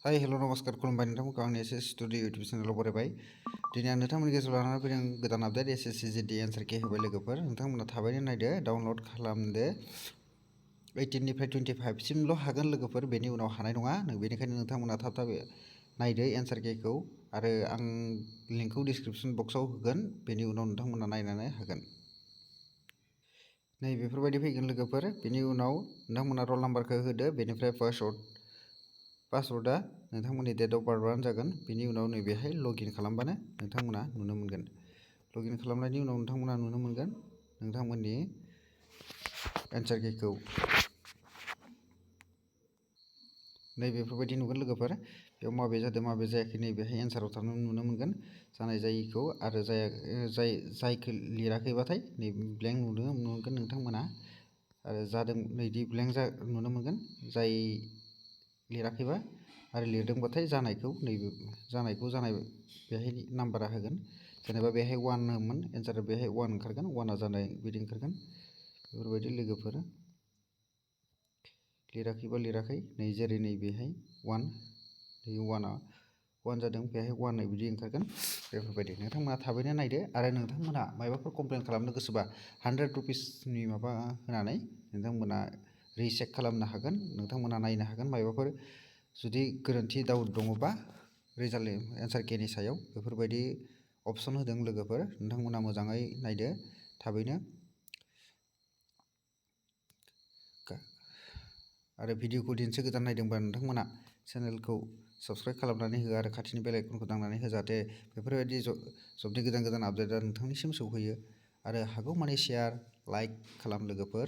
Hi hello' नमस्कार खुलुमबाय नोंथांमोनखौ आंनि एस एस स्टुडिअ इउटुब चेनेलाव बरायबाय। दिनै आं नोंथांमोननि गेजेराव लानानै फैदों गोदान आपडेट SSC GD एन्सार के होबाय लोगोफोर। नोंथांमोना थाबैनो नायदो, डाउनलड खालामदो। 18निफ्राय 25सिमल' हागोन लोगोफोर, बेनि उनाव हानाय नङा। बेनिखायनो नोंथांमोना थाब नायदो एन्सार केखौ, आरो आं लिंकखौ डिसक्रिपसन बक्सआव होगोन। बेनि उनाव नोंथांमोना नायनानै हागोन। नै बेफोरबायदि फैगोन लोगोफोर। बेनि उनाव नोंथांमोना रल नाम्बारखौ होदो, बेनिफ्राय पासवर्डआ नोंथांमोननि डेट अफ बार्थआनो जागोन। बेनि उनाव नैबेहाय लगइन खालामबानो नोंथांमोना नुनो मोनगोन। लगइन खालामनायनि उनाव नोंथांमोना नुनो मोनगोन नोंथांमोननि एन्सार केखौ। नै बेफोरबायदि नुगोन लोगोफोर। बेयाव माबे जादों माबे जायाखै नैबेहाय एन्साराव थानानै नुनो मोनगोन, जानाय जायिखौ। आरो जायखौ लिराखैबाथाय नै ब्लेंक नुनो मोनगोन नोंथांमोना। आरो जादों नैदि ब्लेंक नुनो मोनगोन जाय लिराखैबा, आरो लिरदोंबाथाय जानायखौ जानाय बेहाय नाम्बारा होगोन। जेनेबा बेहाय 1मोन एन्सारा, बेहाय 1 ओंखारगोन, 1आ जानाय बिदि ओंखारगोन। बेफोरबायदि लोगोफोर। लिराखैबा लिराखै, नै जेरै नैबेहाय 1, नै 1आ 1 जादों, बेहाय 1 बिदि ओंखारगोन। बेफोरबायदि नोंथांमोना थाबैनो नायदो। आरो नोंथांमोना माबाफोर कमप्लेन खालामनो गोसोबा 100 रुपिसनि माबा होनानै नोंथांमोना रिचेक खालामनो हागोन। नोंथांमोना नायनो हागोन माबाफोर जुदि गोरोन्थि डाउट दङबा रिजाल्ट एन्सार केनि सायाव। बेफोरबायदि अपसन होदों लोगोफोर। नोंथांमोना मोजाङै नायदो थाबैनो। आरो भिडिअखौ दिनैसो गोदान नायदोंबा नोंथांमोना चेनेलखौ साबस्क्राइब खालामनानै हो, आरो खाथिनि बेल आइकनखौ दांनानै हो, जाहाथे बेफोरबायदि जबनि गोदान आपडेटआ नोंथांनिसिम सौफैयो। आरो हागौमानि शेयार लाइक खालाम लोगोफोर,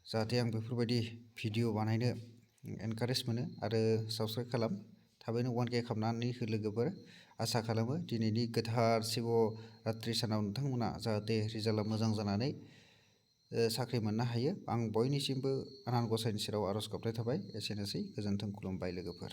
जाहाथे आं बेफोरबायदि भिडिअ बानायनो एनकारेज मोनो। आरो साबस्क्राइब खालाम, थाबैनो 1K खालामनानै हो लोगोफोर। आसा खालामो दिनैनि गोथार शिवरात्रि सानाव नोंथांमोना जाहाथे रिजाल्टआ मोजां जानानै साख्रि मोननो हायो। आं बयनिसिमबो आनान गसाइनि सेराव आर'ज गाबनाय थाबाय। एसेनोसै, गोजोन्थों, खुलुमबाय लोगोफोर।